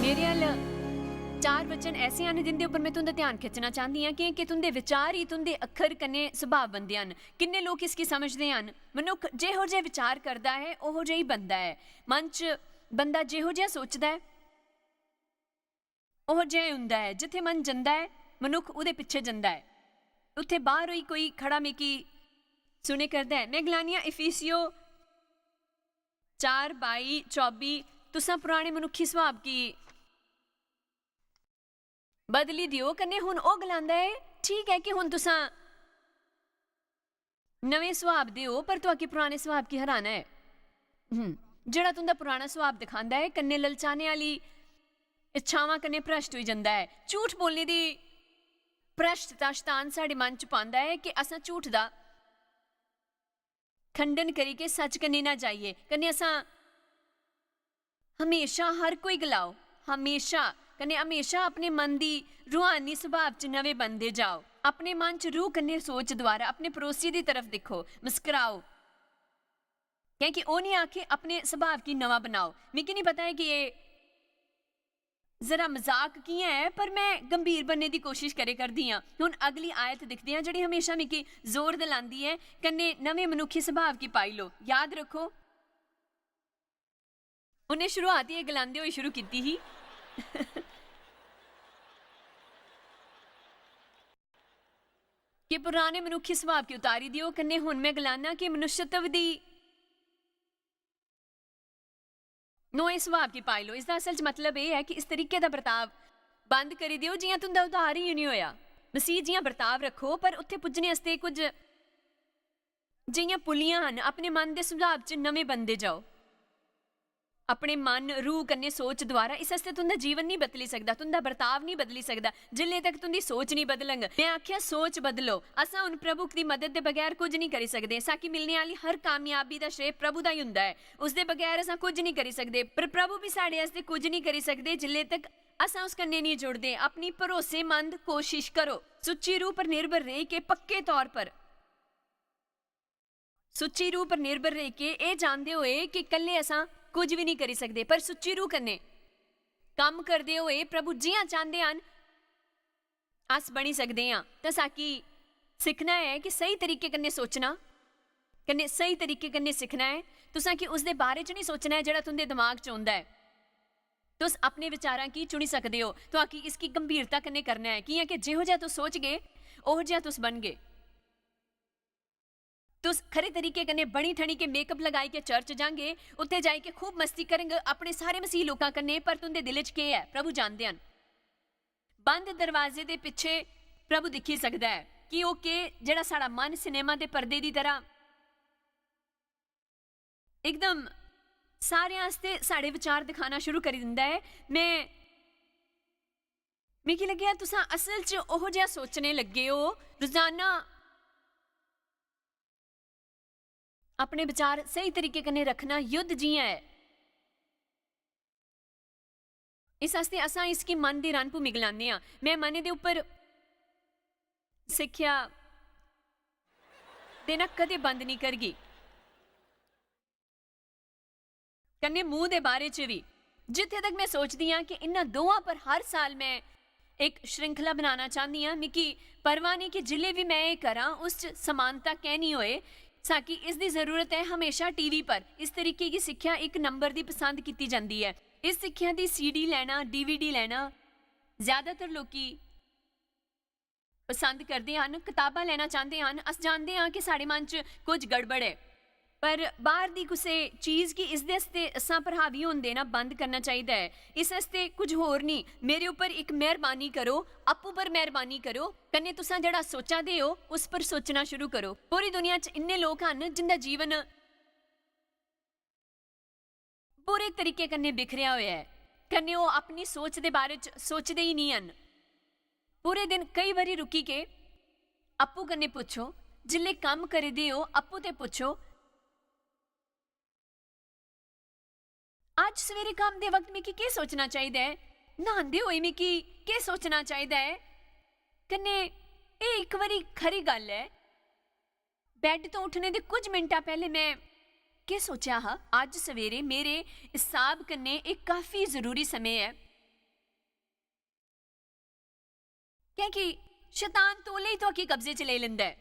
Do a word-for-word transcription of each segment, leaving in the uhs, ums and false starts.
मेरे अल चार वचन ऐसे हन जिंदे उप्पर में तुं'दा ध्यान खिच्चना चांह्दी आं, क्योंकि तुं'दे विचार ही तुं'दे अक्खर कन्नै सुभाऽ बनदे हन। किन्ने लोक इसगी समझदे हन? मनुक्ख जेहो जेहा विचार करदा ऐ, ओहो जेहा ही बनदा ऐ। मन च बंदा जेहो जेहा सोचदा ऐ, ओहो जेहा ही होंदा ऐ। जित्थै मन जंदा ऐ, मनुक्ख ओह्दे पिच्छे जंदा ऐ। उत्थै बाह्र होई कोई खड़ा मिगी सुने करदा ऐ। में गलानी आं, इफिसियो चार बाई चौबी, तुसां पुराने मनुक्खी सुभाव गी बदली देओ। कन्नै हुन ओह् गलांदा ऐ, ठीक ऐ कि हुन तुसां नमें सुभाव दे ओ, पर तुआकी पुराने सुभाव गी हराना ऐ। हम्म, जेह्ड़ा तुं'दा पुराना सुभाव दिखांदा ऐ, कन्नै ललचाने आह्ली इच्छावां कन्नै भ्रष्ट होई जंदा ऐ। झूठ बोलने दी भ्रष्टता शतान साढ़े मन च पांदा ऐ कि असां झूठ दा खंडन करियै सच कन्नै ना जाइये, कन्नै असां हमेशा, हर कोई गलाओ, हमेशा, कन्नै हमेशा अपने मन दी रूहानी सुभाव च नमें बनदे जाओ। अपने मन च रूह कन्नै सोच द्वारा अपने पड़ोसी दी तरफ दिक्खो, मुस्कराओ। कैंह् कि ओह् निं आखे, "अपने सुभाव गी नमां बनाओ।" मिगी निं पता ऐ कि एह् जरा मजाक कि'यां ऐ, पर में गंभीर बनने दी कोशश करे करदी आं। हुन अगली आयत दिखदे आं, जेह्ड़ी हमेशा मिगी जोर दिलांदी ऐ, "कन्नै नमें मनुक्खी सुभाव गी पाई लो।" याद रक्खो, उ'नें शुरुआत ही एह् गलांदे होई शुरू कीती ही कि पुराने मनुक्खी सुभाव गी उतारी देओ, कन्नै हुन में गलाना कि मनुष्यत्व दी नोए सुभाव गी पाई लो। इसदा असल च मतलब एह् ऐ कि इस तरीके दा बर्ताव बंद करी देओ जि'यां तुं'दा उद्धार ही निं होआ। मसीह जि'यां बर्ताव रक्खो, पर उत्थै पुज्जने आस्तै कुछ जि'यां पुलियां हन, अपने मन दे सुभाव च नमें बनदे जाओ। अपने मन, रूह कन्नै सोच द्वारा। इस आस्तै तुं'दा जीवन निं बदली सकदा, तुं'दा बर्ताव निं बदली सकदा, जिल्ले तक तुं'दी सोच निं बदलग। में आखेआ, "सोच बदलो।" असां हुन प्रभु दी मदद दे बगैर कुछ निं करी सकदे। साकी मिलने आह्ली हर कामयाबी दा श्रेय प्रभु दा ही हुंदा ऐ। उसदे बगैर असां कुछ निं करी सकदे, पर प्रभु बी साढ़े आस्तै कुछ निं करी सकदे जिल्ले तक असां उस कन्नै निं जुड़दे। अपनी भरोसेमंद कोशिश करो। सुच्ची रूह पर निर्भर रेहियै पक्के तौर पर सुच्ची रूह पर निर्भर रेहियै एह् जानदे होए कि कल्ले असां कुछ बी निं करी सकदे, पर सुच्ची रूह कन्नै कम्म करदे होए प्रभु जि'यां चांह्दे हन, अस बनी सकदे आं। तां साकी सिक्खना ऐ कि स्हेई तरीके कन्नै सोचना, कन्नै स्हेई तरीके कन्नै सिक्खना ऐ। तुसां की उसदे बारे च निं सोचना ऐ जेह्ड़ा तुं'दे दमाग च औंदा ऐ। तुस अपने विचारां गी चुनी सकदे ओ। तुआकी इसगी गंभीरता कन्नै करना ऐ, कि'यां कि जेहो जेहा तुस सोचगे, ओहो जेहा तुस बनगे। तुस खरे तरीके कन्नै बनी ठनी के मेकअप लगाई के चर्च जांगे, उत्थे जाई के खूब मस्ती करंग अपने सारे मसीह लोकां कन्नै, पर तुं'दे दिल च केह् ऐ, प्रभु जानदे हन। बंद दरवाजे दे पिच्छे प्रभु दिक्खी सकदा ऐ कि ओह् केह्, जेह्ड़ा साढ़ा मन सिनेमा दे पर्दे दी तरह एकदम सारें आस्तै साढ़े विचार दिखाना शुरू करी दिंदा ऐ। में, मिगी लग्गेआ तुसां असल च ओहो जेहा सोचने लग्गे ओ। रोजाना अपने विचार स्हेई तरीके कन्नै रक्खना युद्ध जि'यां ऐ। इस आस्तै असां इसगी मन दी रणभूमि गलाने आं। में मनै दे उप्पर सिक्खेआ देना कदें बंद निं करगी। कन्नै मूंह दे बारे च बी। जित्थे तक में सोचदी आं कि इन्ना दोआं पर हर साल में इक श्रृंखला बनाना चांह्दी आं, मिगी परवाह नेईं कि जिले बी में एह् करां, उस च समानता कैंह् निं होए। साकी इसदी जरूरत ऐ हमेशा। टीवी पर इस तरीके गी सिक्खेआ इक नंबर दी पसंद कीती जंदी ऐ। इस सिक्खेआ दी सीडी लैना, डीवीडी लैना, ज्यादातर लोकी पसंद करदे हन, कताबां लैना चांह्दे हन। अस जानदे आं कि साढ़े मन च कुछ गड़बड़ ऐ, पर बाह्र दी कुसै चीज गी इसदे आस्तै असां प्रभावी होन देना बंद करना चाहिदा ऐ। इस आस्तै कुछ होर निं, मेरे उप्पर इक मेहरबानी करो, आपूं पर मेहरबानी करो, कन्नै तुसां जेह्ड़ा सोचा दे ओ, उस पर सोचना शुरू करो। पूरी दुनिया च इन्ने लोक हन जिं'दा जीवन बुरे तरीके कन्नै बिखरेआ होया ऐ, कन्नै ओह् अपनी सोच दे बारे च सोचदे ही निं हन। पूरे दिन केई बारी रुकी के अप्पू कन्नै पुच्छो, जिल्लै कम्म करी दे ओ, अप्पू ते पुच्छो, "अज्ज सवेरे कम्म दे वक्त मिगी केह् सोचना चाहिदा ऐ? न्हांदे होई मिगी केह् सोचना चाहिदा ऐ?" कन्नै एह् इक बारी खरी गल्ल ऐ, बैड तो उट्ठने दे कुछ मिंटां पैह्लें में केह् सोचेआ हा? अज्ज सवेरे मेरे इस स्हाब कन्नै एह् काफी जरूरी समें ऐ। क्योंकि शैतान तौले ही तुआकी कब्जे च लेई लैंदा ऐ।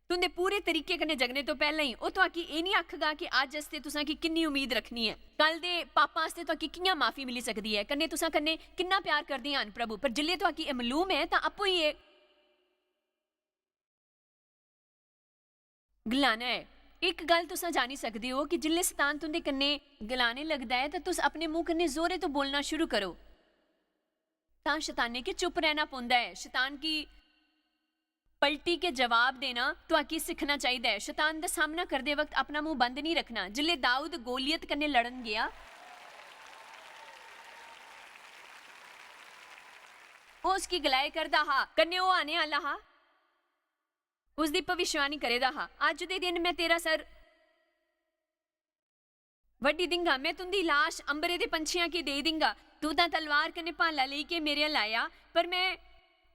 तुंदे पूरे तरीके कन्नै जगने तो पैह्लें ही ओह् तुआकी एह् निं आखगा कि अज्ज आस्तै तुसां की किन्नी उम्मीद रक्खनी ऐ। कल दे पापां आस्तै तुआकी कि'यां माफी मिली सकदी ऐ, कन्नै तुसां कन्नै किन्ना प्यार करदे हन प्रभु। पर जिसलै तुआकी एह् मालूम ऐ, तां आपूं ही एह् गलाना ऐ। इक गल्ल तुसां जानी सकदे ओ कि जिसलै शैतान तुंदे कन्नै गलाने लगदा ऐ, तां तुस अपने मुंह कन्नै जोरे तो बोलना शुरू करो। तां शैतानै गी चुप रहना पौंदा ऐ। शैतान गी पलटी के जवाब देना तुआकी सिक्खना चाहिदा ऐ। शैतान दा सामना करदे वक्त अपना मुंह बंद नहीं रखना। जिसलै दाऊद गोलियत कन्नै लड़न गेआ, ओह् उसकी गलाए करदा हा, कन्नै ओह् आने आह्ला हा। उसदी भविष्यवाणी करे दा हा, "अज्ज दे दिन मैं तेरा सर वड्डी दिंगा, मैं तुंदी लाश अंबरे दे पंछियां गी देई दिंगा। तू तां तलवार कन्नै भाला लेई के मेरे अल्ल आया, पर मैं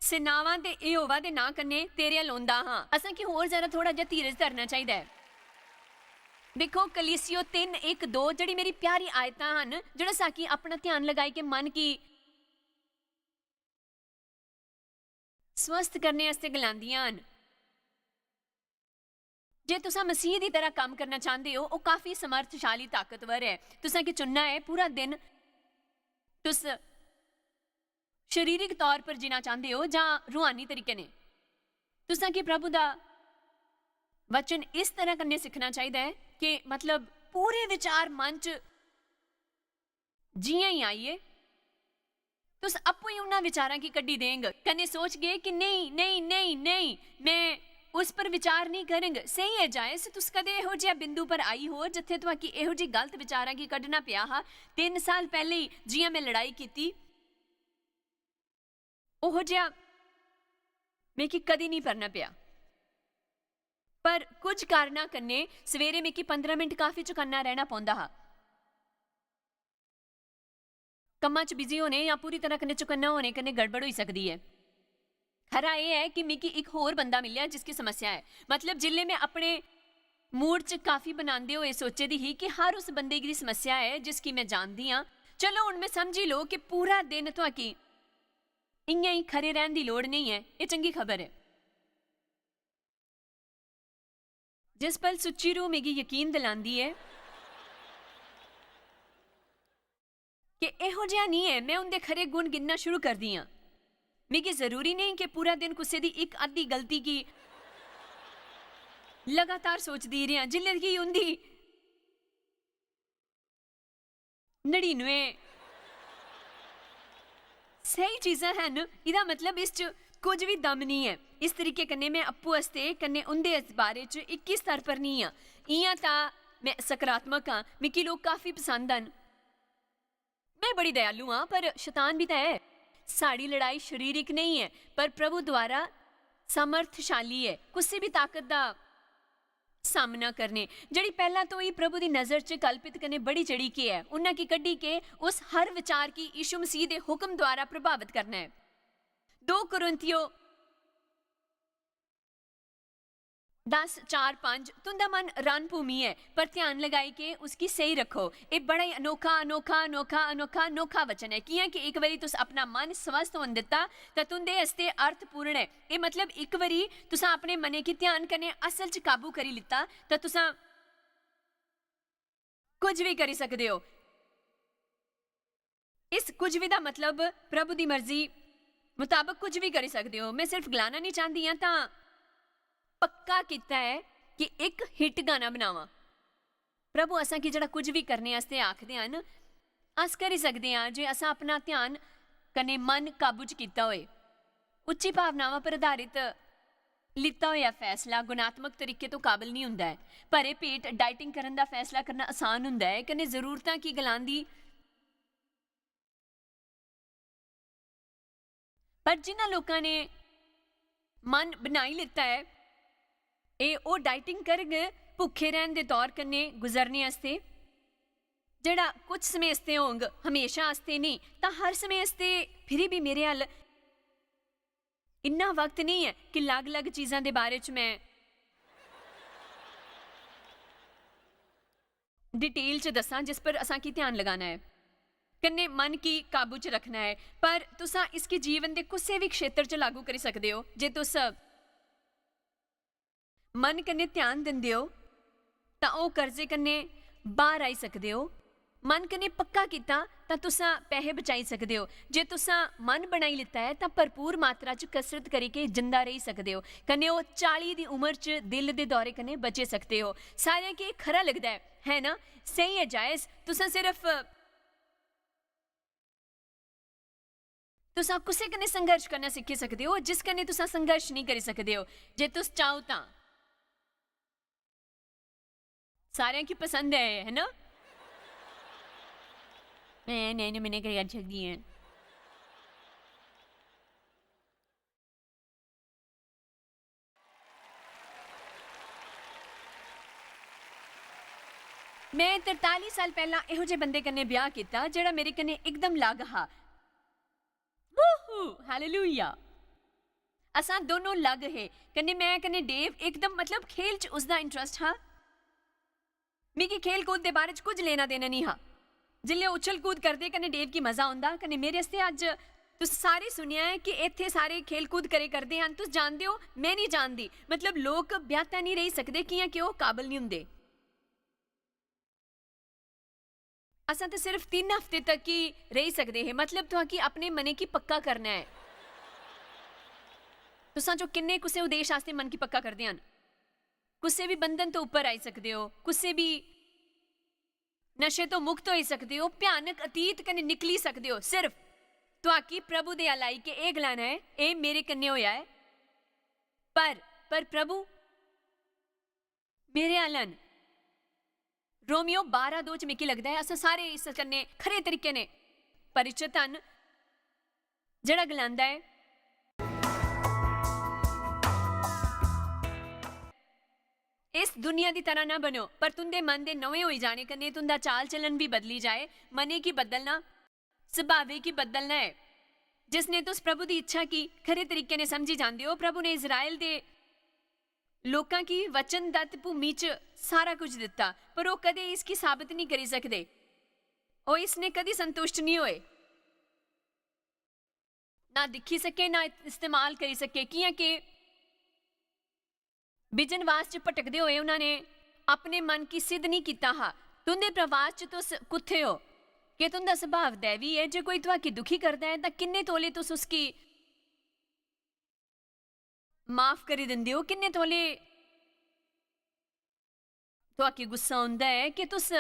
सेनावां दे यहोवा दे नां कन्नै तेरे अल्ल औंदा हां।" असां गी होर जरा थोड़ा जिहा धीरज धरना चाहिदा ऐ। दिक्खो, कलीसियो तिन्न इक दो, जेह्ड़ी मेरी प्यारी आयतां हन, जेह्ड़ा साकी अपना ध्यान लगाई के मन गी स्वस्थ करने आस्तै गलांदियां हन। जे तुसां मसीह दी तरह कम्म करना चांह्दे ओ, ओह् काफी समर्थशाली, ताकतवर ऐ। तुसां गी चुनना ऐ, पूरा दिन तुस शरीरिक तौर पर जीना चांह्दे ओ जां रूहानी तरीके ने। तुसां गी प्रभु दा वचन इस तरह कन्नै सिक्खना चाहिदा ऐ कि, मतलब, पूरे विचार मन च जि'यां ही आइए, तुस आपूं ही उन्हां विचारां गी कड्ढी देंग, कन्नै सोचगे कि नेईं, नेईं, नेईं, नेईं, मैं उस पर विचार नेईं करंग। सेही ऐ, जायस, तुस कदें एहो जेहा बिंदु पर आई हो, जित्थै तुआकी एहो जेही गलत विचारां गी कड्ढना पेआ हा। तिन्न साल पैह्लें ही, जि'यां मैं लड़ाई कीती, ओहो जेहा मिगी कदी निं भरना पेआ। पर कुछ कारणा कन्नै सवेरे मिगी पंदरां मिंट काफी चौकन्ना रैह्ना पौंदा हा। कम्मा च बिजी होने जां पूरी तरह कन्नै चौकन्ना होने कन्नै गड़बड़ होई सकदी ऐ। खरा एह् ऐ कि मिगी इक होर बंदा मिलेआ जिसकी समस्या ऐ। मतलब, जिसलै मैं अपने मूड च काफी बनांदे होए सोचे दी ही कि हर उस बंदे दी समस्या ऐ जिसकी मैं जानदी आं। चलो, हुन मैं समझी लो कि पूरा दिन तुआकी इ'यां ही खरे रैह्न दी लोड़ नेईं ऐ। एह् चंगी खबर ऐ। जिस पल सुच्ची रूह मिगी यकीन दिलांदी ऐ कि एहो जेहा निं ऐ, मैं उं'दे खरे गुण गिनना शुरू करदी आं। मिगी जरूरी नेईं कि पूरा दिन कुसै दी इक अद्धी गलती गी लगातार सोचदी रेहां, जिसलै कि उं'दी नड़िनुए स्हेई चीजां हैन, एह्दा मतलब इस च कुछ बी दम निं ऐ। इस तरीके कन्नै में आपूं आस्तै कन्नै उं'दे इस बारे च इक्की स्तर पर निं आं। इ'यां तां में सकारात्मक आं, मिगी लोक काफी पसंद न। में बड़ी दयालु आं, पर शतान बी तां ऐ। साढ़ी लड़ाई शरीरिक नेईं ऐ, पर प्रभु द्वारा सामर्थशाली ऐ। कुसै बी ताकत दा सामना करने, जेह्ड़ी पैह्लां तो ही प्रभु दी नजर च कल्पित कन्नै बड़ी चढ़ी के ऐ, उन्ना की कड्ढी के उस हर विचार की यीशु मसीह दे हुक्म द्वारा प्रभावित करना ऐ। दो कुरिन्थियो दस, चार, पंज, "तुं'दा मन रणभूमि ऐ, पर ध्यान लगाई के उसगी स्हेई रक्खो।" एह् बड़ा ही अनोखा, अनोखा, अनोखा, अनोखा, अनोखा वचन ऐ। कि'यां कि इक बारी तुस अपना मन स्वस्थ होन दित्ता, तां तुं'दे आस्तै अर्थपूर्ण ऐ। एह् मतलब, इक बारी तुसां अपने मनै गी ध्यान कन्नै असल च काबू करी लित्ता, तां तुसां कुछ बी करी सकदे ओ। इस कुछ बी दा मतलब प्रभु दी मर्जी मताबक कुछ बी करी सकदे ओ। में सिर्फ गलाना निं चांह्दी आं, तां पक्का कीता ऐ कि इक हिट गाना बनावां। प्रभु असां गी जेह्ड़ा कुछ बी करने आस्तै आखदे हन, अस करी सकदे आं जे असां अपना ध्यान कन्नै मन काबू च कीता होए। उच्ची भावनावां पर आधारित लित्ता होया फैसला गुणात्मक तरीके तो काबल निं हुंदा ऐ। भरे पेट डाइटिंग करन दा फैसला करना आसान हुंदा ऐ, कन्नै जरूरतां की गलांदी। पर जिन्हां लोकां ने मन बनाई लैता ऐ, एह् ओह् डाइटिंग करग भुक्खे रैह्न दे तौर कन्नै गुजरने आस्तै, जेह्ड़ा कुछ समें आस्तै होंग, हमेशा आस्तै नेईं, तां हर समें आस्तै। फिरी बी मेरे अल्ल इन्ना वक्त नेईं ऐ कि लग-लग चीजां दे बारे च में डिटेल च दस्सां जिस पर असां की ध्यान लगाना ऐ। कन्नै मन गी काबू च रखना ऐ। पर तुसां इसगी जीवन दे कुसै बी क्षेत्र च लागू करी सकदे ओ। जे तुस मन कन्नै ध्यान दिंदे ओ, तां ओह् कर्जे कन्नै बाह्र आई सकदे ओ। मन कन्नै पक्का कीता, तां तुसां पैहे बचाई सकदे ओ। जे तुसां मन बनाई लैता ऐ, तां भरपूर मात्रा च कसरत करियै जिंदा रेही सकदे ओ। कन्नै ओह् चाली दी उमर च दिल दे दौरे कन्नै बची सकदे ओ। सारें गी खरा लगदा ऐ, है ना? स्हेई ऐ, जायज। तुसां सिर्फ तुसां कुसै कन्नै संघर्ष करना सिक्खी सकदे ओ, जिस कन्नै तुसां संघर्ष नेईं करी सकदे ओ, जे तुस चाहो तां। सारें गी पसंद ऐ, है ना? मैं, नहीं, नहीं, मैंने करी अच्छी की है। मैं तरताली साल पैह्लां एहो जे बंदे कन्नै ब्याह् कीता, जेह्ड़ा मेरे कन्नै इकदम लग हा। वूहू! हालेलुया! असां दोनों लग हे। कन्नै मैं कन्नै डेव इकदम, मतलब, खेल च उसदा इंटरेस्ट हा। मिगी खेल कूद दे बारे च कुछ लेना देना निं हा। जिसलै उछल कूद करदे, कन्नै डेव गी मजा औंदा। कन्नै मेरे आस्तै अज्ज, तुस सारे सुनेआ ऐ कि इत्थै सारे खेल कूद करे करदे हन। तुस जानदे ओ, मैं निं जानदी। मतलब, लोक ब्याह्ता निं रेही सकदे, कि'यां कि ओह् काबल निं होंदे। असां ते सिर्फ तिन्न हफ्ते तक ही रेही सकदे हे। मतलब, तुहां गी अपने मनै गी पक्का करना ऐ। तुसां चो किन्ने कुसै उद्देश आस्तै मन गी पक्का करदे हन? कुसै बी बंधन तो उप्पर आई सकदे ओ, कुसै बी नशे तो मुक्त होई सकदे ओ, भयानक अतीत कन्नै निकली सकदे ओ। सिर्फ तुहां गी प्रभु दे अल्ल आई के एह् गलाना ऐ, "एह् मेरे कन्नै होया ऐ।" पर, पर प्रभु मेरे अल्ल न। रोमियो बारां दो च मिगी लगदा ऐ, असें सारे इस कन्नै खरे तरीके ने परिचित हन, जेह्ड़ा गलांदा ऐ, "इस दुनिया दी तरह ना बनो, पर तुंदे मन दे नमें होई जाने कन्नै तुंदा चाल चलन भी बदली जाए।" मनै गी बदलना, सुभावे गी बदलना ऐ, जिसने तुस प्रभु दी इच्छा गी खरे तरीके ने समझी जांदे ओ। प्रभु ने इस्राएल दे लोकां गी वचनदत्त भूमि च सारा कुछ दित्ता, पर ओह् कदें इसगी साबत नेईं करी सकदे। ओह् इसने कदी संतुष्ट नेईं होए, ना दिक्खी सके, ना इस्तेमाल करी सके, कि'यां के बिजनवास च भटकदे होए उन्हां ने अपने मन गी सिद्ध नेईं कीता हा। तुंदे प्रवास च तुस कुत्थे ओ? केह् तुंदा सुभाव दैवी ऐ? जे कोई तुहाकी दुखी करदा ऐ, तां किन्ने तौले तुस उसगी माफ करी दिंदे ओ? किन्ने तौले तुहाकी गुस्सा औंदा ऐ? कि तुस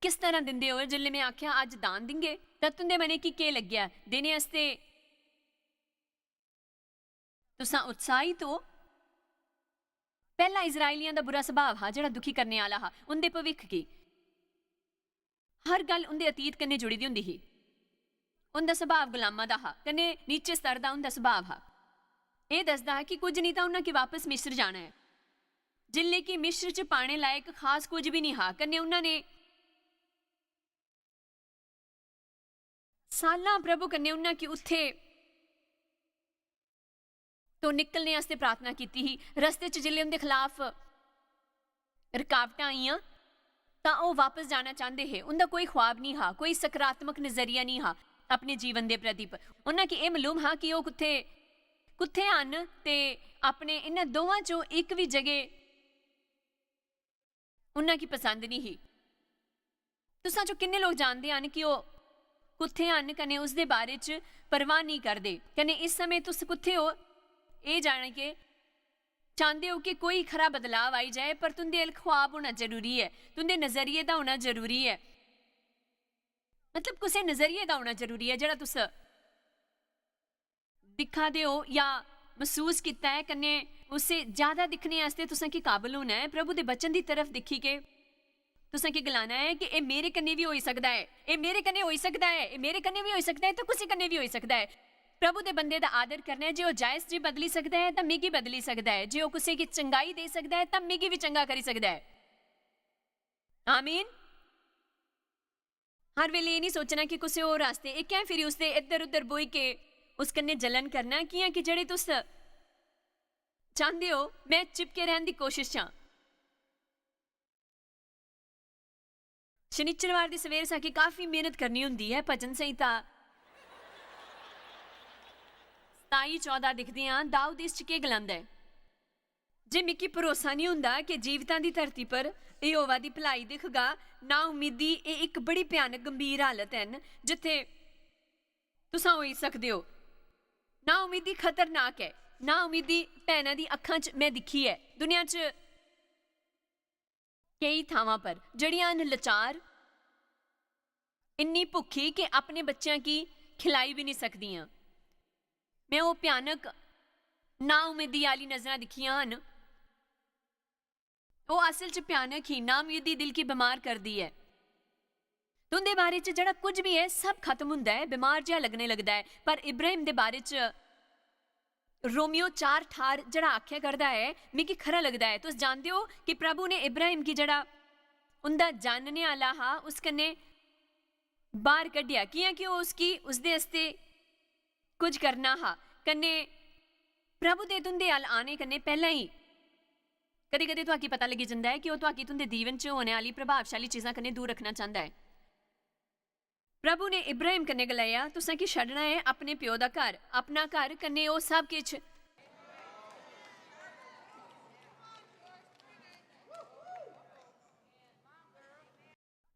किस तरह दिंदे ओ? जिसलै मैं आखेआ, "अज्ज दान दिंगे," तां तुंदे मनै गी केह् लग्गेआ? देने आस्तै तुसां उत्साहित ओ? पैह्ला इस्राएलियां दा बुरा सुभाव हा, जेह्ड़ा दुखी करने आह्ला हा। उं'दे भविक्ख गी हर गल्ल उं'दे अतीत कन्नै जुड़ी दी होंदी ही। उं'दा सुभाव गुलामां दा हा, कन्नै नीचे स्तर दा उं'दा सुभाव हा। एह् दसदा हा कि कुछ निं तां उन्हां गी वापस मिस्र जाना ऐ, जिसलै कि मिस्र च पाने लायक खास कुछ बी निं हा। कन्नै उन्हां ने सालां प्रभु कन्नै उन्हां गी उत्थे तो निकलने आस्तै प्रार्थना कीती ही। रस्ते च जिसलै उं'दे खलाफ रकावटां आइयां, तां ओह् वापस जाना चांह्दे हे। उं'दा कोई ख्वाब निं हा, कोई सकारात्मक नजरिया निं हा अपने जीवन दे प्रति। उन्हां गी एह् मालूम हा कि ओह् कुत्थे, कुत्थे हन, ते अपने इन्हां दोवां चों इक बी जगह उन्हां गी पसंद निं ही। तुसां चों किन्ने लोक जानदे हन कि ओह् कुत्थे हन, कन्नै उसदे बारे च परवाह नेईं करदे? कन्नै इस समें तुस कुत्थे ओ, एह् जाणी के चांह्दे ओ कि कोई खरा बदलाव आई जाए, पर तुं'दे अल्ल ख्वाब होना जरूरी ऐ, तुं'दे नजरिये दा होना जरूरी ऐ। मतलब, कुसै नजरिये दा होना जरूरी ऐ, जेह्ड़ा तुस दिक्खा दे ओ जां मसूस कीता ऐ, कन्नै उसे ज्यादा दिक्खने आस्तै तुसें गी काबल होना ऐ। प्रभु दे वचन दी तरफ दिक्खी के तुसें गी गलाना ऐ कि एह् मेरे कन्नै बी होई सकदा ऐ, एह् मेरे कन्नै होई सकदा ऐ, एह् मेरे कन्नै बी होई सकदा ऐ, ते कुसै कन्नै बी होई सकदा ऐ। प्रभु दे बंदे दा आदर करना ऐ। जे ओह् जायज जी बदली सकदा ऐ, तां मिगी बदली सकदा ऐ। जे ओह् कुसै गी चंगाई देई सकदा ऐ, तां मिगी बी चंगा करी सकदा ऐ। आमीन। हर बेल्लै एह् निं सोचना कि कुसै होर आस्तै, एह् कैं फिरी उसदे इद्धर-उद्धर ब्होई के उस कन्नै जलन करना, कि'यां कि जेह्ड़े तुस चांह्दे ओ, में चिपके रैह्‌न दी कोशश च आं। शनिचरवार दी सवेर असांखे काफी मेहनत करनी होंदी ऐ। भजन संहिता सताई चौदां दिखदे आं, दाऊद इस च केह् गलांदा ऐ? "जे मिगी भरोसा निं होंदा कि जीवतां दी धरती पर यहोवा दी भलाई दिखगा, ना उम्मीदी, एह् इक बड़ी भयानक गंभीर हालत ऐ न जित्थै तुसां होई सकदे ओ। ना उम्मीदी खतरनाक ऐ, ना उम्मीदी भैनां दी अक्खां च में दिक्खी ऐ। दुनिया च केई थावां पर जेह्ड़ियां न लचार, इन्नी भुक्खी कि अपने बच्चें गी खिलाई बी निं सकदियां। में ओह् भयानक ना उम्मीदी आह्ली नजरां दिक्खियां हन। ओह् असल च भयानक ही, ना उम्मीदी दिल गी बमार करदी ऐ। तुं'दे बारे च जेह्ड़ा कुछ बी ऐ, सब खत्म होंदा ऐ, बमार जेहा लग्गने लगदा ऐ। पर इब्राहिम दे बारे च रोमियो चार ठार जेह्ड़ा आखेआ करदा ऐ, मिगी खरा लगदा ऐ। तुस जानदे ओ कि प्रभु ने इब्राहिम गी जेह्ड़ा उं'दा जानने आह्ला हा, उस कन्नै बाह्र कड्ढेआ, कि'यां कि ओह् उसगी, उसदे आस्तै कुछ करना हा। कन्नै प्रभु दे तुं'दे अल आने कन्नै पैह्लें ही कदें-कदें तुआकी पता लग्गी जंदा ऐ कि ओह् तुआकी तुं'दे जीवन च होने आह्ली प्रभावशाली चीजां कन्नै दूर रक्खना चांह्दा ऐ। प्रभु ने इब्राहिम कन्नै गलाया, "तुसें की छड्डना ऐ अपने प्यो दा घर, अपना घर, कन्नै ओह् सब किश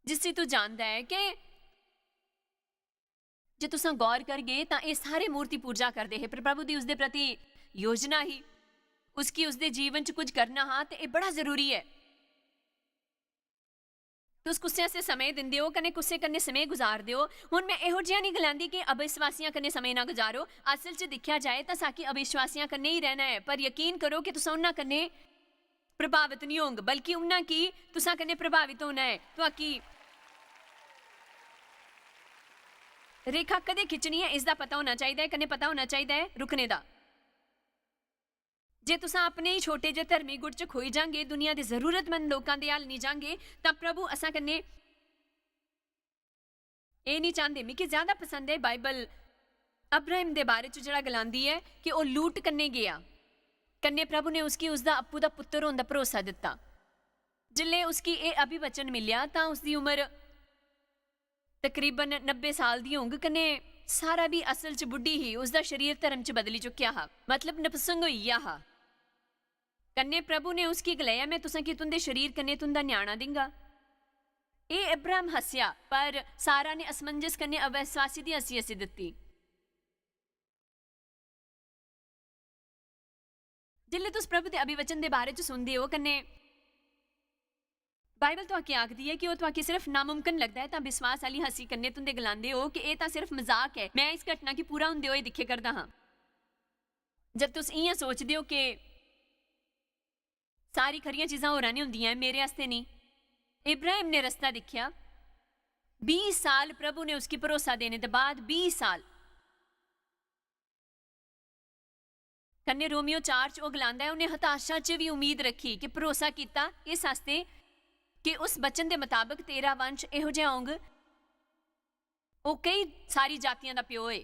जिसी तू जानदा ऐ।" के जे तुसां गौर करगे तां एह् सारे मूर्ति पूजा करदे हे, पर प्रभु दी उसदे प्रति योजना ही, उसकी उसदे जीवन च कुछ करना हा, ते एह् बड़ा जरूरी ऐ। तुस कुसै आस्तै समें दिंदे ओ, कन्नै कुसै कन्नै समें गुजारदे ओ। हुन में एहो जिहा निं गलांदी कि अविश्वासियां कन्नै समें ना गुजारो। असल च दिक्खेआ जाए तां साकी अविश्वासियां कन्नै ही रैह्ना ऐ, पर यकीन करो कि तुस उन्हां कन्नै प्रभावत निं होंग, बल्कि उन्हां की तुसां कन्नै प्रभावित होना ऐ। तुआकी रेखा कदें खिच्चनी ऐ, इसदा पता होना चाहिदा ऐ, कन्नै पता होना चाहिदा ऐ रुकने दा। जे तुसां अपने ही छोटे जे धर्मी गुट च खोई जांगे, दुनिया दे जरूरतमंद लोकां दे हल निं जांगे, तां प्रभु असां कन्नै एह् निं चांह्दे। मिगी ज्यादा पसंद ऐ बाइबल अब्राहिम दे बारे च जेह्ड़ा गलांदी ऐ कि ओह् लूट कन्नै गेआ, कन्नै प्रभु ने उसगी उसदा अप्पू दा पुत्तर होन दा भरोसा दित्ता। जिसलै उसगी एह् अभिवचन मिलेआ तां उसदी उम्र तकरीबन नब्बे साल दी होंग, कन्नै सारा बी असल च बुड्ढी ही, उसदा शरीर धर्म च बदली चुकेआ हा, मतलब नपुसंग होई गेआ हा। कन्नै प्रभु ने उसगी गलाया, "में तुसें गी तुं'दे शरीर कन्नै तुं'दा ञ्याणा दिंगा।" एह् अब्राहम हस्सेआ, पर सारा ने असमंजस कन्नै अविश्वासी दी हस्सी हस्सी दित्ती। जिसलै तुस प्रभु दे अभिवचन दे बारे च सुनदे ओ, कन्नै बाइबल तुआके आखदी ऐ कि ओह् तुआके सिर्फ नामुमकन लगदा ऐ, तां विश्वास आह्ली हस्सी कन्नै तुं'दे गलांदे ओ कि एह् तां सिर्फ मजाक ऐ। में इस घटना गी पूरा होंदे होए दिक्खे करदा हां। जब तुस इ'यां सोचदे ओ कि सारी खरियां चीजां होरां निं होंदियां ऐ, मेरे आस्तै निं। इब्राहिम ने रस्ता दिक्खेआ। बीह् साल प्रभु ने उसगी भरोसा देने दे बाद, बीह् साल। कन्नै रोमियो चार च ओह् गलांदा ऐ, "उ'नें हताशा च बी उम्मीद रक्खी, कि भरोसा कीता इस आस्तै कि उस वचन दे मताबक तेरा वंश एहो जेहा होंग।" ओह् केई सारी जातियां दा प्यो ऐ,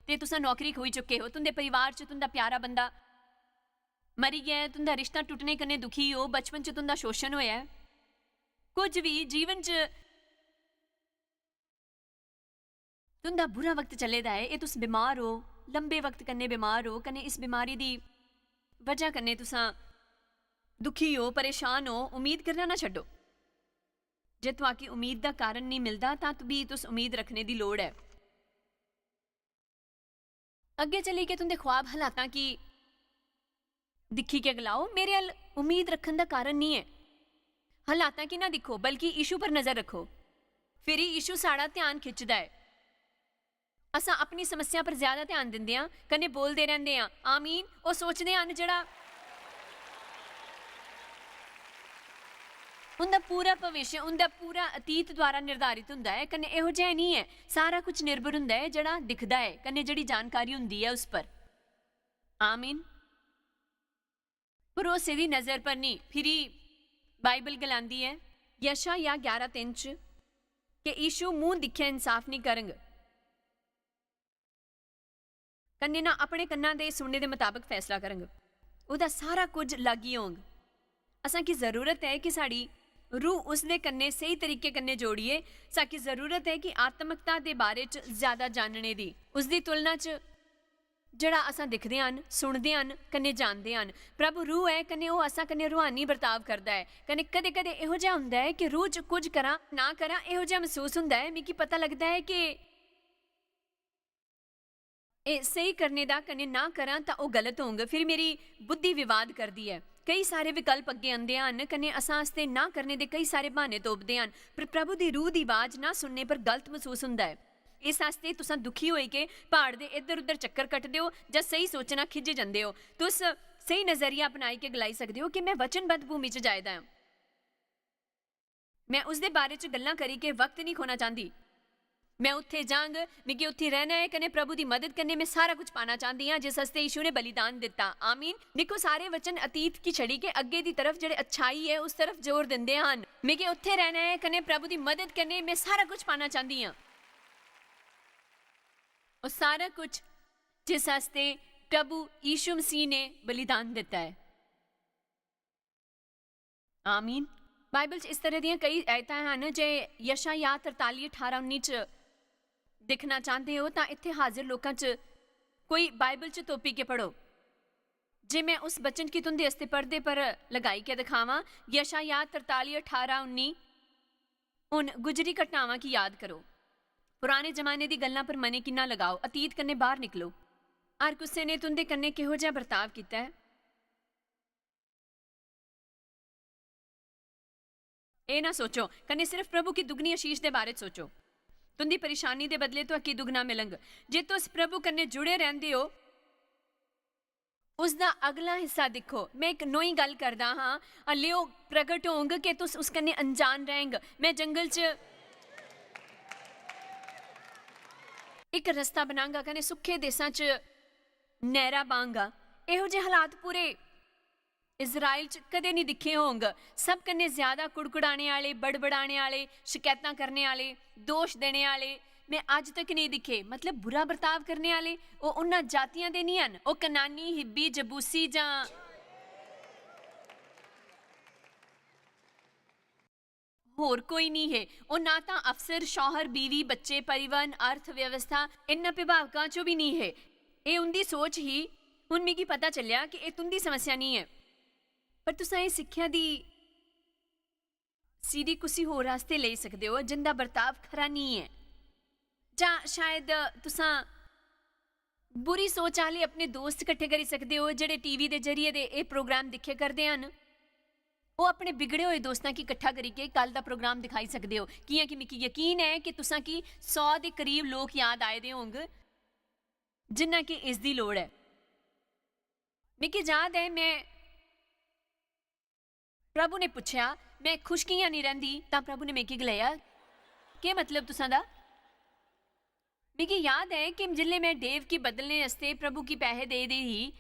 ते तुसां नौकरी खोई चुके हो, तुं'दे परिवार च तुं'दा प्यारा बंदा मरी गेआ ऐ, तुं'दा रिश्ता टुट्टने कन्नै दुखी हो, बचपन च तुं'दा शोशण होएआ ऐ, कुछ बी जीवन च तुं'दा बुरा वक्त चले दा ऐ, एह् तुस बमार ओ, लंबे वक्त कन्नै बमार ओ, कन्नै इस बमारी दी वजह कन्नै तुसां दुखी ओ, परेशान ओ, उम्मीद करना ना छड्डो। जे तुआकी उम्मीद दा कारण नेईं मिलदा, तां बी तुस उम्मीद रखने दी लोड़ ऐ। अग्गें चली के तुं'दे ख्वाब हालातां गी दिक्खी के गलाओ, "मेरे अल उम्मीद रक्खन दा कारण नेईं ऐ।" हालातां गी ना दिक्खो, बल्कि यीशु पर नजर रक्खो। फिरी यीशु साढ़ा ध्यान खिच्चदा ऐ। असां अपनी समस्या पर ज्यादा ध्यान दिंदे आं, कन्नै बोलदे रैंह्दे आं, "आमीन।" ओह् सोचदे हन जेह्ड़ा उं'दा पूरा भविष्य, उं'दा पूरा अतीत द्वारा निर्धारित होंदा ऐ, कन्नै एहो जेहा नेईं ऐ। सारा कुछ निर्भर होंदा ऐ जेह्ड़ा दिखदा ऐ, कन्नै जेह्ड़ी जानकारी होंदी ऐ उस पर। आमीन। भरोसे दी नजर पर नेईं। फिरी बाइबल गलांदी ऐ, यशायाह ग्यारह तिन्न च, कि यीशु मूंह दिक्खियै इंसाफ नेईं करंग, कन्नै ना अपने कन्नां दे सुनने दे मताबक फैसला करंग। ओह्दा सारा कुछ लागी होंग। असां गी जरूरत ऐ कि साढ़ी रूह उसदे कन्नै स्हेई तरीके कन्नै जोड़ियै, साकी जरूरत ऐ कि आत्मकता दे बारे च ज्यादा जानने दी। उसदी तुलना च जेह्ड़ा असां दिखदे हन, सुनदे हन, कन्नै जानदे हन, प्रभु रूह ऐ, कन्नै ओह् असां कन्नै रूहानी बर्ताव करदा ऐ। कन्नै कदें-कदें एहो जेहा हुंदा ऐ कि रूह च कुछ करां, ना करां, एहो जेहा मसूस हुंदा ऐ, मिगी पता लगदा ऐ कि एह् स्हेई करने दा कन्नै ना करां तां ओह् गलत होंग, फिर मेरी बुद्धि विवाद करदी ऐ। कई सारे विकल्प अग्गें आंदे हन, कन्नै असां आस्तै ना करने दे कई सारे बहाने तोपदे हन, पर प्रभु दी रूह दी आवाज ना सुनने पर गलत मसूस हुंदा ऐ। इस आस्तै तुसां दुखी होई के प्हाड़ दे इद्धर-उद्धर चक्कर कटदे ओ जां स्हेई सोचना खिज्जे जंदे ओ। तुस स्हेई नजरिया अपनाई के गलाई सकदे ओ कि मैं वचनबद्ध भूमि च जाए दा आं। मैं उसदे बारे च गल्लां करी के वक्त निं खोना चांह्दी। मैं उत्थे जांग, मिगी उत्थे रैह्ना ऐ, कन्नै प्रभु दी मदद कन्नै मैं सारा कुछ पाना चांह्दी आं, जिस आस्तै यीशु ने बलिदान दित्ता। आमीन। दिक्खो, सारे वचन अतीत गी छड़ी के अग्गे दी तरफ, जेह्ड़े अच्छाई ऐ, उस तरफ जोर दिंदे हन। मिगी उत्थे रैह्ना ऐ, कन्नै प्रभु दी मदद कन्नै मैं सारा कुछ पाना चांह्दी आं। ओह् सारा कुछ जिस आस्तै प्रभु यीशु मसीह ने बलिदान दित्ता ऐ। आमीन। बाइबल च इस तरह दियां कई आयतां हन जे यशायाह तरताली अठारां उन्नी च दिक्खना चांह्दे ओ तां इत्थै हाजर लोकां च कोई बाइबल च तोपी के पढ़ो। जे मैं उस वचन गी तुं'दे आस्तै पढ़दे पर लगाई के दिखावां, यशायाह तरताली अठारां उन्नी, "हुन गुजरी घटनावां गी याद करो। पुराने जमाने दी गल्लां पर मनै किन्ना लगाओ, अतीत कन्नै बाह्र निकलो। हर कुसै ने तुं'दे कन्नै किहो जेहा बर्ताव कीता ऐ?" एह् ना सोचो, कन्नै सिर्फ प्रभु गी दुगनी आशीष दे बारे च सोचो। तुं'दी परेशानी दे बदले तुआकी दुगना मिलंग। जे तुस प्रभु कन्नै जुड़े रैंह्दे ओ, उसदा अगला हिस्सा दिक्खो। मैं इक नोई गल्ल करदा हां, हल्ले ओह् प्रगट होंग के तुस उस कन्नै अनजान रैंह्ग। मैं जंगल च इक रस्ता बनांगा कन्नै सुक्खे देसां च नैह्रा बांगा। एहो जे हालात पूरे इस्राएल च कदें निं दिक्खे होंग। सब कन्नै ज्यादा कुड़कुड़ाने आह्ले, बड़बड़ाने आह्ले, शकैतां करने आह्ले, दोश देने आह्ले में अज्ज तक नेईं दिक्खे। मतलब, बुरा बर्ताव करने आह्ले, ओह् उन्ना जातियां दे निं हन। ओह् कनानी, हिब्बी, जबूसी जां होर कोई निं हे। ओह् ना तां अफसर, शौहर, बीवी, बच्चे, परिवहन, अर्थ व्यवस्था, इन्ना विभावकां चों बी निं हे। एह् उं'दी सोच ही। हुन मिगी पता चलेआ कि एह् तुं'दी समस्या निं ऐ। पर तुसां एह् सिक्खेआ दी सीढ़ी कुसी होर आस्तै लेई सकदे ओ जिंदा बर्ताव खरा निं ऐ। जां शायद तुसां बुरी सोच आह्ले अपने दोस्त कट्ठे करी सकदे ओ जेह्ड़े टीवी दे जरिए दे एह् प्रोग्राम दिक्खे करदे हन। ओह् अपने बिगड़े होए दोस्तां गी कट्ठा करियै कल दा प्रोग्राम दिखाई सकदे ओ, कि'यां कि मिगी यकीन ऐ कि तुसां गी सौ दे करीब लोक याद आए दे होंग जिन्ना कि इसदी लोड़ ऐ। मिगी याद ऐ, मैं प्रभु ने पुच्छेआ, "मैं खुश कि'यां निं रैंह्दी?" तां प्रभु ने मिगी गलाया, "केह् मतलब तुसां दा?" मिगी याद ऐ कि जिसलै मैं डेव गी बदलने आस्तै प्रभु गी पैहे देई दी ही,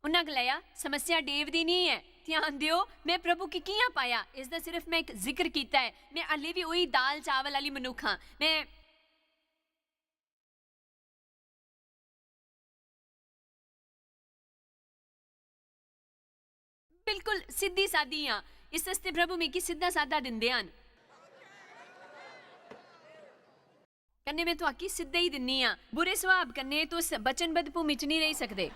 उन्ना गलाया, "समस्या डेव दी निं ऐ। ध्यान देओ, मैं प्रभु गी कि'यां पाया, इसदा सिर्फ मैं इक जिक्र कीता ऐ। मैं हाल्ली बी उही दाल चावल आह्ली मनुक्ख आं। मैं बिल्कुल सिद्धी सादी आं। इस आस्तै प्रभु मिगी सिद्धा सादा दिंदे हन। कन्नै मैं तुआकी सिद्धे ही दिन्नी आं। बुरे सुभाव कन्नै तुस वचनबद्ध भूमि च निं रेही सकदे।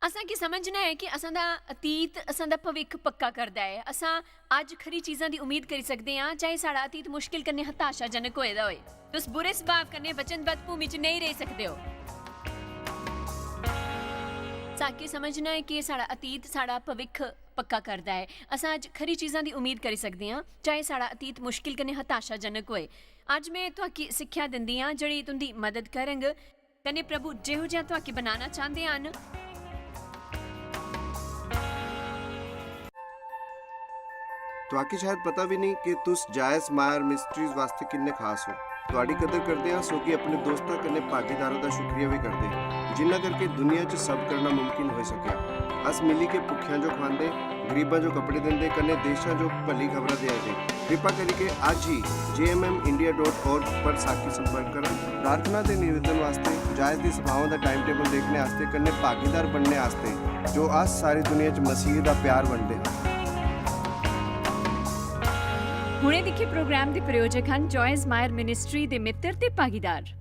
असां की समझना ऐ कि असां दा अतीत असां दा भविक्ख पक्का करदा ऐ। असां अज्ज खरी चीजां दी उम्मीद करी सकदे आं, चाहे साढ़ा अतीत मुश्किल कन्नै हताशाजनक होए दा होए। तुस बुरे सुभाव कन्नै वचनबद्ध भूमि च नेईं रेही सकदे ओ। साकी समझना ऐ कि साढ़ा अतीत साढ़ा भविक्ख पक्का करदा ऐ। असां अज्ज खरी चीजां दी उम्मीद करी सकदे आं, चाहे साढ़ा अतीत मुश्किल कन्नै हताशाजनक होए। अज्ज में तुआकी सिक्खेआ दिंदी आं, जेह्ड़ी तुं'दी मदद करंग। कन्नै प्रभु जेहो जेहा तुआकी बनाना चांह्दे हन। तुआकी शायद पता बी नेईं कि तुस जायस मायर मिस्ट्रीज वास्तै किन्ने खास ओ। तुआडी कदर करदे आं, सो कि अपने दोस्तां कन्नै भागीदारां दा शुक्रिया बी करदे। जिन्ना करके दुनिया च सब करना मुमकिन होई सकेआ। अस मिली के भुक्खेआं जो खवांदे, गरीबां जो कपड़े दिंदे, कन्नै देशां जो भली खबरां देआ दे। कृपा करियै अज्ज ही J M M India dot org पर साखी संपर्क करन। प्रार्थना ते निवेदन वास्ते, जायज दी सभाओं दा टाइम टेबल देखने आस्तै, कन्नै भागीदार बनने आस्तै, जो अस सारी दुनिया च मसीह दा प्यार बंडदे हां। हुणे दिक्खे प्रोग्राम दे प्रायोजक हन जॉयस मायर मिनिस्ट्री दे मित्र ते भागीदार।